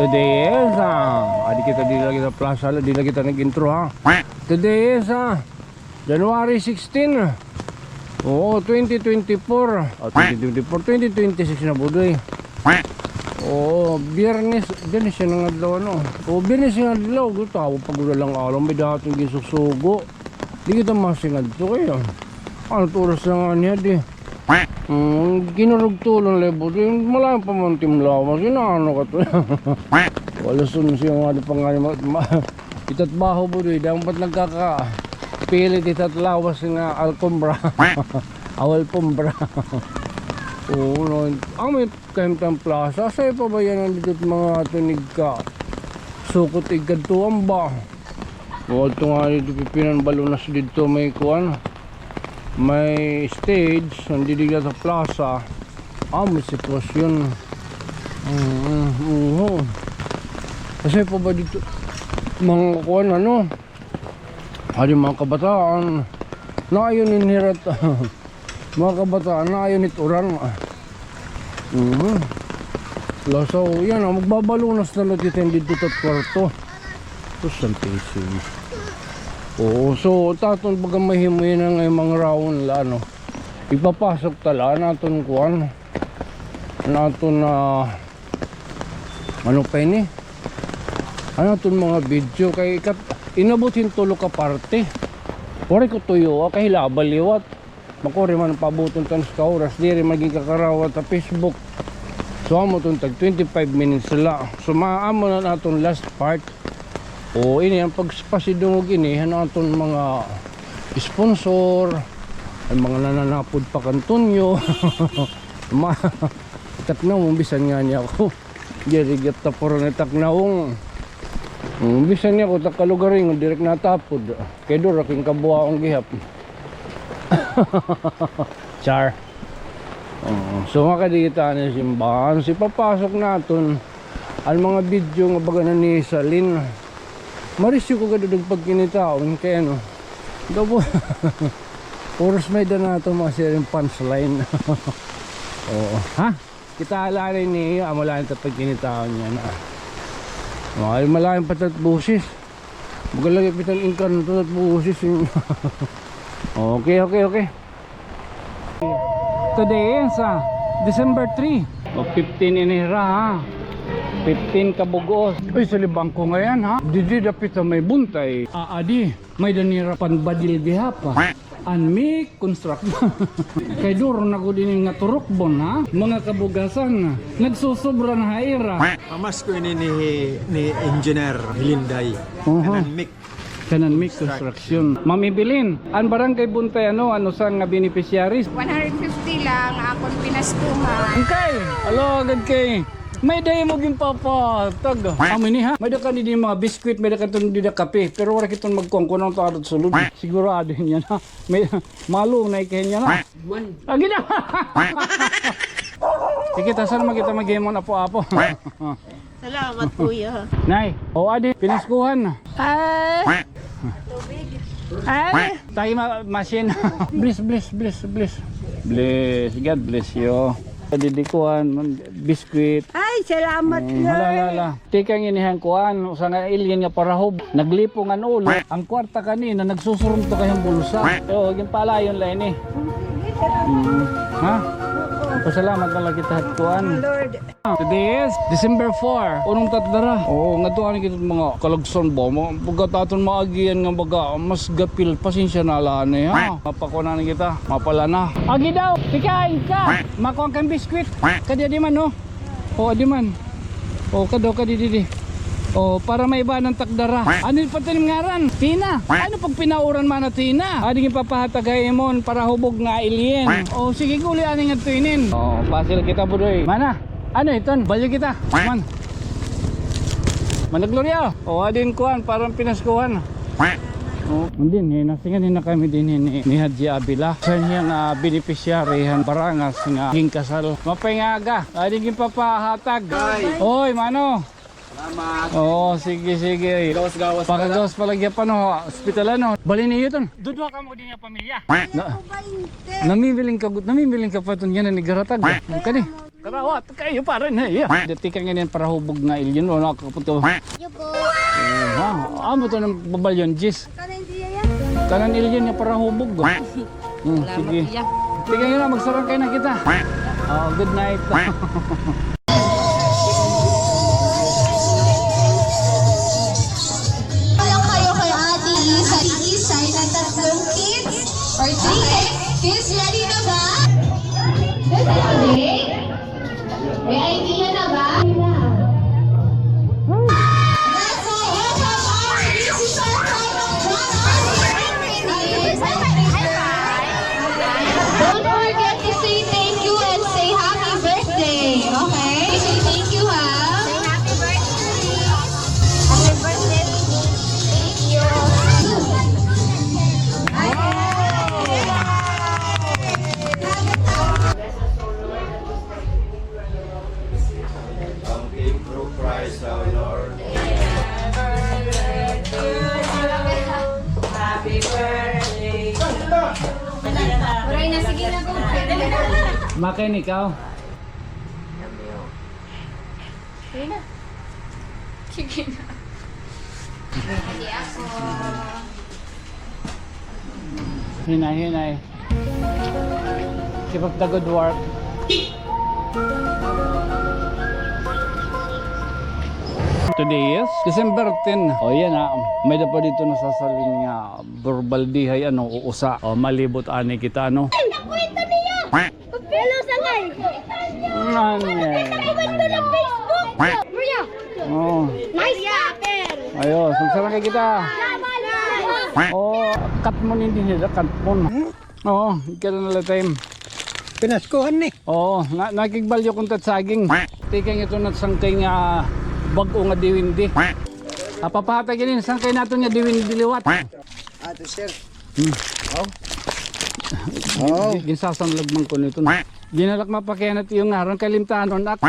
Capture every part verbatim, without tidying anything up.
Today is, ah, adi kita, di lagi kita plaza, di lagi kita nag-intro, ha. Today is, ah, January sixteen. Oo, twenty twenty-four. Ah, twenty twenty-four, twenty twenty-six na, Budoy. Oo, Biyernes, Biyernes nga adlaw, ano? Oo, Biyernes nga adlaw, tawag pa gud la nga alam, may daton ginsusugo. Di kita masingadto kay, ano it oras na ngani, di. Hmm, kinurog tulon, lebo. Di, malayo pa man it im lawas. Inaano ka to? Alas onse nga, di pa ngani ma-, ma-, itatbaho, Budoy. Dapat nagkakapilit itat lawas nga alkombra. Aw, alpombra. Oo, no. Amo it kahimtang plaza. Asya pa ba yana didto it mga aton igka-, sukot igkadtuan ba? O, adto ngani didto pipinan balunas didto may kuan. May stage, nandidi kita plaza. Amo it sitwasyon. Mm, mm, oo. Asya pa ba didto mga kuan, ano? Adi mga kabataan. Naayon in hirat. Mga kabataan, naayon it uran. Mhm. Lasaw, yana, magbabalunas na la kita didto ha kwarto. Sus, Santisimo. Oo, so, it aton baga mahimo yana nga mga round la, ano. Ipapasok ta la an aton kuan. An aton, ah, ano pa ini? An aton mga video kay ikat-, inabot hin tulo ka parte. Waray ko tuyo, ah, kay hilabay liwat. Makuri man paabuton ta an usa ka oras, diri man gin kakarawat ha Facebook. So, amo iton tag twenty-five minutes la. So, ma-, amo na an aton last part. O, ini an pagpasidungog ini han aton mga sponsor, an mga nananapod pa kan Tonyo. Ma-, taknawong bisan ngani ako. Diri gad tapuran ni taknawong. Hmm, bisan ngani ako, ta kalugaringon, diri ak natapod. Kay duro ak hin kabuwaon gihap. Char. Oo. So, makadi kita ini simbahan. So, ipapasok naton an mga video nga baga na ni Salin. Marisyo ko gad pagkinitaon kay ano. Gabo. Oras may da nato mga siring punchline. Oo. Ha? Kita la ini, amo la ini ta pagkinitaon yana. Ay, malain pa it at boses. Baga lagi pitan inkan it at boses. Okay, okay, okay. Today is, ah, December three. O, fifteen ini hira, ha? Fifteen ka bug-os. Uy, sa libang ko ngayan, ha? Didi dapit ha may Buntay. Aadi, may-ada nira panbadil gihap, ha? An Mick Construction. Kay duro na gud ini nga turukbon, ha? Mga kabugasan, nagsusobra na ha ira. Pamasko ini ni, ni Engineer Hilinday. Oho. Kanan Mick. Kanan Mick Construction. Ma'am Evelyn, an Barangay Buntay, ano, ano sa nga beneficiaries? One hundred fifty lang akon pinaskuhan. Okay. Hala, agad kay may-ada imo ginpapahatag. Amo ini, ha? May-ada ka didi mga biskwit, may-ada ka didi kape. Pero waray kita magkuan-kuan ato sulod. Sigurado niya na. May, malo na ikihin niya na. Agi na. Sige, ta, saan man kita maghimo hin apo-apo? Salamat, kuya. Nay, o, adi, pinaskuhan na. Ay. Ay. Tayo ma-, machine. Bless, bless, bless, bless. Bless, God bless you. Didikuan, biskwit. Ay, salamat, Lord. Hala, hala, hala. Tikang ini han kuan, usa nga alien nga parahob. Naglipong an ulo. An kwarta kanina, nagsusurumtok ha bulsa. Oo, ginpalayon la ini. Mm. Ha? Pasalamat na la kita ha kuan. Lord. Today is December four. Unong ta dara. Oo, ngadto anay kita mga kalagsan ba? Mga pagkataton maagian nga baga, mas gapil, pasensya na la anay, ha? Mapakuan anay kita, mapalana. Agi daw, tikain ka. Makuan ka hin biskwit. Kadi adi man, no? O, adi man. O, kado, kadi, didi. O, para maiba-an an takdara. Ano pa it im ngaran? Tina. Ano pagpinauran man na Tina? Adi nga papahatag ha imon para hubog nga alien. O, sige, guli ani ngadto inin. O, pasil kita, Budoy. Mana? Ano iton? Balyo kita. Man. Mana Gloria. O, adi an kuan, parang pinaskuhan. O, dinhi, nasingadto na kami dinhi ni, ni Hadji Abila. Siya an, ah, beneficiary han Barangas nga ginkasal. Maupay nga aga. Adi ginpapahatag. Ay. Oy, mano. Salamat. Oo, sige, sige. Gawas-gawas pa la. Pakagawas pa la gihap, ano, ospital, ano. Balhin niyo iton. Duduha kamo dinhi nga pamilya. Na, namimiling ka, namimiling ka pa iton yana nga igaratag. Kani? Tarawat kayo pa rin, eh. Dati ka ngayon parahubog nga alien, wala ka po to. Yubo. Eh, ha? Amo to nga babalyon, Jis. Kanan diya yan. Kanan alien nga parahubog. Hmm, sige. Tika nga na, magsarang kayo na kita. Oh, good night. Wala kayo kay Ate Isay. Ate Isay na tatlong kids or three kids. Kids, ready na ba? This is May idea na ba? Let's all welcome our visitors from Guatemala. Don't forget to say thank you and say happy birthday, okay? Say thank you, ha? Say happy birthday. Happy birthday. Thank you. Ang through Christ our Lord. Happy birthday. Makin ikaw. Sige na. Sige na. Hindi ako. Hinay, hinay. Keep up the good work. Today is December ten. O, yan, ah. May-ada pa dito nasasalin nga verbal dihay, ano, uusa. O, malibot anay kita, ano. Ay, naku, ito niya! Hello, Sangay! Ano yan? Ito na Facebook! Maria! Oh. Nice kapper! Ayos, magsarang kay kita. Oh, katmon, hindi nila katmon. Oo, ikaw na lang time. Pinaskuhan ni. Oo, na, nakigbalyo kong tatsaging. Tikang ito na sangkay nga bag-o nga diwindi. Apapahatag ini, sangkay naton nga diwindi liwat. Ato, sir. Hmm. Oh. Oh. Gi-, ginsasanlag man ko nito. Ginalak mapakianat iyo ngaran, kalimtanon ak.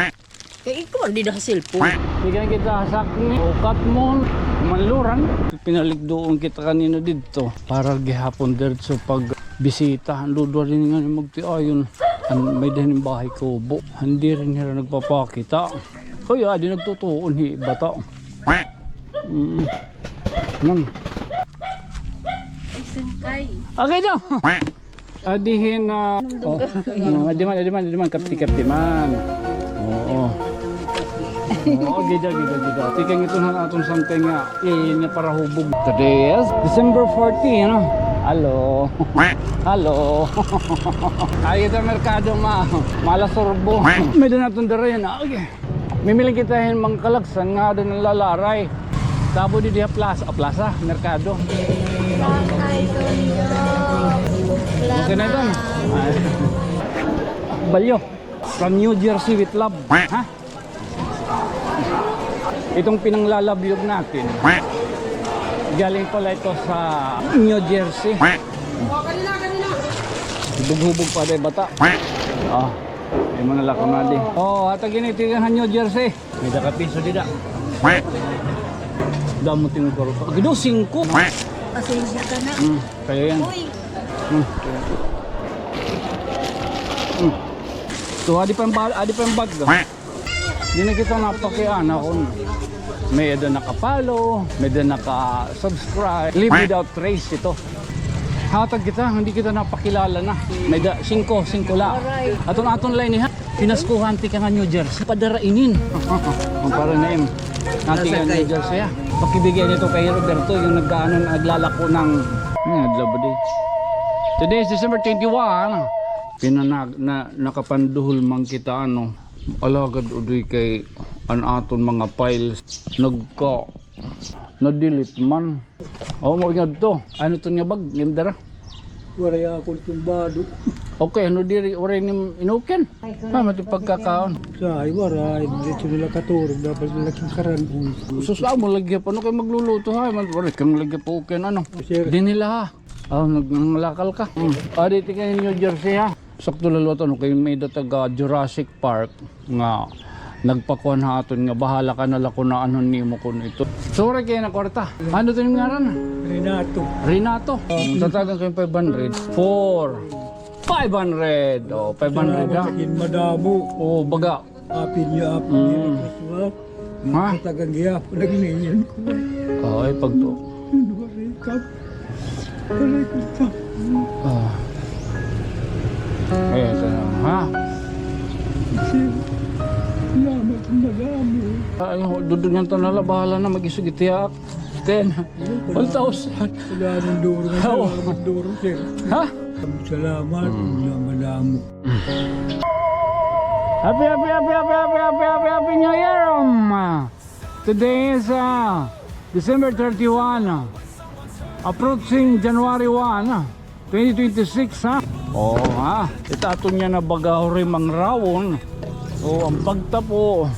Kay ikaw, di na sa cellphone. Tikang kita sakni, ukat mo, manluran. Pinaligdoon kita kanina didto. Para gihapon diretso pag bisita. Ang dudwa rin nga magtiayon. An, may-ada hin bahay kubo. Hindi rin nila nagpapakita. Kaya di nagtutuon hi bata. Mm. Nan. Ay, sangkay. Okay daw. Adihin na. Oh. Ah, di man, di man, di man, kapti-kapti man. Oo. Oo, gida, gida, gida. Tikang ito na aton sangkay nga, eh, nga parahubog. Today is December fourteen, ano? Hello. Hello. Ay, ito merkado ma, mala sorbo. May-ada naton dara yan, ah. Okay. Mimili kita hin mga kalagsan nga ada nalalaray. Tabo di diha plaza, ah, plaza, merkado. Okay na ito. Ay. Balyo. From New Jersey with love. Ha? Itong pinanglalabyog natin, galing pala ito sa New Jersey. Hubog-hubog pa, di bata. Ah, may mga lakam na di. Oh, hatag ini, tikang ha New Jersey. May-ada ka piso dida. Damo tingog ko. Gido, singko. Pasensya ka na. Hmm, kaya yan. Uy. Hmm. Hmm. So, adi pa yung bag, adi pa yung bag. Di na kita napakiana kon may-ada naka-follow, may-ada naka-subscribe. Live without trace ito. Hatag kita, hindi kita napakilala na. May-ada, singko, singko la. Aton-aton la ini, ha? Pinaskuhan tikang ha New Jersey. Padara inin. Ang para na im. Tikang ha New Jersey, ha? Pakibigay nito kay Roberto, yung nag-aano, naglalako ng, ano, adlaw ba di? Today is December twenty-one. Pinanag-, na, nakapanduhol man kita, ano. Alagad udoy kay an aton mga files nagka-, na-delete man. Oh, mo nga to. Ano to nga bag? Nga dara? Waray ako tumbado. Okay, ano diri, waray nim inukin? Ha, mati pagkakaon. Sa ay waray, dito nila katurog, dapat nila king karan. Sus, amo lagi pa, ano kayo magluluto, ha? Man, waray kang lagi pa, okay, ano? Sir. Di nila, ha? Oh, nag-, nangalakal ka? Hmm. Ah, dito kayo New Jersey, ha? Sakto la liwat, ano, kay may-ada taga Jurassic Park nga nagpakuan ha aton nga bahala ka na la kun aanhon nimo kun ito. Sorry kay na kwarta. Ano to yung ngaran? Renato. Renato. Tatagan ko yung five hundred. Four. Five hundred. Oh, five hundred, ha? Salamat sa kin madamo. Oh, baga. Happy New Year, Happy New Year, Christmas. Ha? Katagan gihapon nagningon ko. Oh, ay, pagto. Ano ba rin ka? Ano ba rin ka? Ah. Ay, ito na, ha? Sir, salamat madamo. Ay, dudod nga ito na la, bahala na, mag-isog itiyak. Ten, one thousand. Salamat duro nga, salamat duro, sir. Ha? Salamat, salamat madamo. Happy, happy, happy New Year! Um, today is, uh, December thirty-one, uh, approaching January one, uh, twenty twenty-six, ha? Oo, ha? Ita aton niyan na baga himangrawon. O, an pagtapo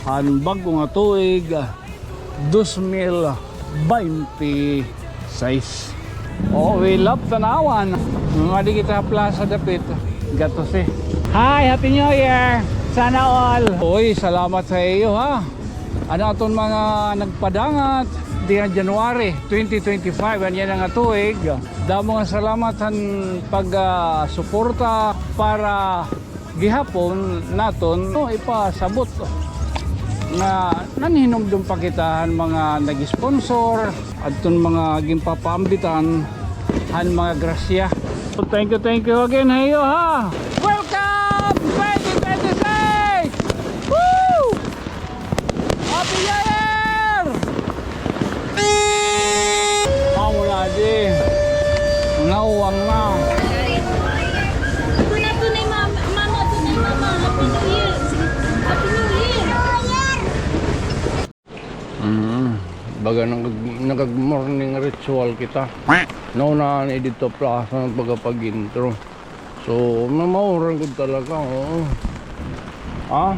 han bag-o nga tuig, ah, dos mil baynte sais. Oh, we love Tanauan. Nga di kita ha plaza dapit. Gatos eh. Hi, Happy New Year! Sana all! Uy, salamat sa iyo, ha. An aton mga nagpadangat, di nga January twenty twenty-five, an yana nga tuig. Damo nga salamat han pag, ah, suporta para gihapon naton, no, ipasabot nga nanhinumdom pa kita han mga nag-sponsor, adton mga ginpapaambitan han mga grasya. So, thank you, thank you again ha iyo, ha. Welcome twenty twenty-six! Woo! Happy New Year! Amo na di. Nawang na. Ito na, ito na, mama. Mama, ito na, mama. Happy New Year. Happy New Year. Mm. Baga nag-, nag-morning ritual kita. Nauna ni didto plaza nga pagapag-intro. So, mamauran gud talaga, oo. Ha?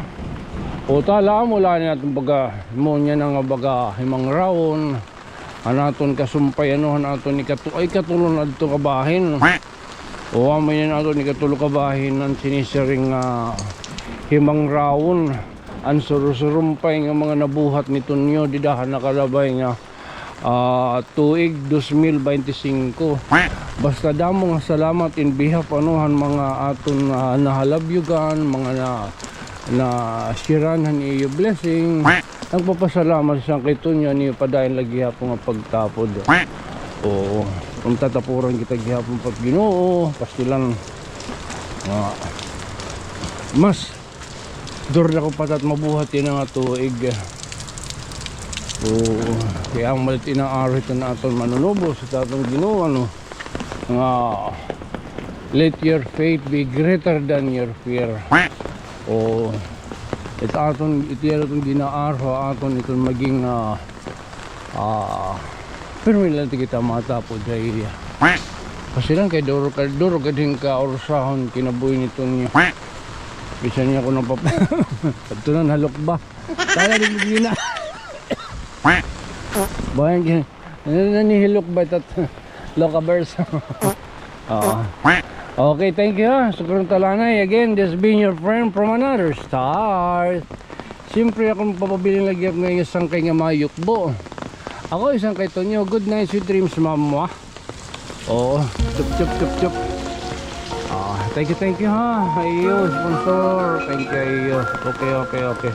O, tala, mula ni aton baga, amo niyan nga baga, himangrawon. An aton kasumpay, ano, an aton ikatu-, ay, ikatulo na adto ka bahin. O, amo niyan aton ikatulo ka bahin, an sinisiring nga himangrawon. An surusurumpay nga mga nabuhat ni Tonyo, dida ha nakalabay nga ah, tuig dos mil baynte singko. Basta damo nga salamat in behalf, ano, han mga aton, ah, nahalabyugan, mga na, na-share-an han iyo blessing. Nagpapasalamat sa kay Tonyo, an iyo padayon lagi gihapon nga pagtapod. Oo. Kon tatapuran kita gihapon pa hit Ginoo, pastilan. Ah, mas Duro na ko pa tat mabuhat yana nga tuig. Oo, kay amo man it inaaro hiton aton Manunubos, it aton Ginoo, ano, nga, "Let your faith be greater than your fear." Oo, it aton, it aton ginaaro, aton iton maging, ah, Ah, pirmi la kita matapod ha iya. Pastilan kay duro ka, duro gad hin kaorsahon kinabuhi ni Tonyo. Bisan niya kuno pa, adto na halukba. Tala di mo gina. Bayan kay, nanihilukba tat, lokabers. Oo. Okay, thank you, ha. Sugad nga talanay. Again, this being your friend from another star. Siyempre, akon papabilin lagi nga iya sangkay nga mayukbo. Ako, isangkay Tonyo. Good night, sweet dreams, mama. Oo. Chup, chup, chup, chup. Ah, thank you, thank you, ha. Ha iyo, sponsor. Thank you, ha iyo. Okay, okay, okay.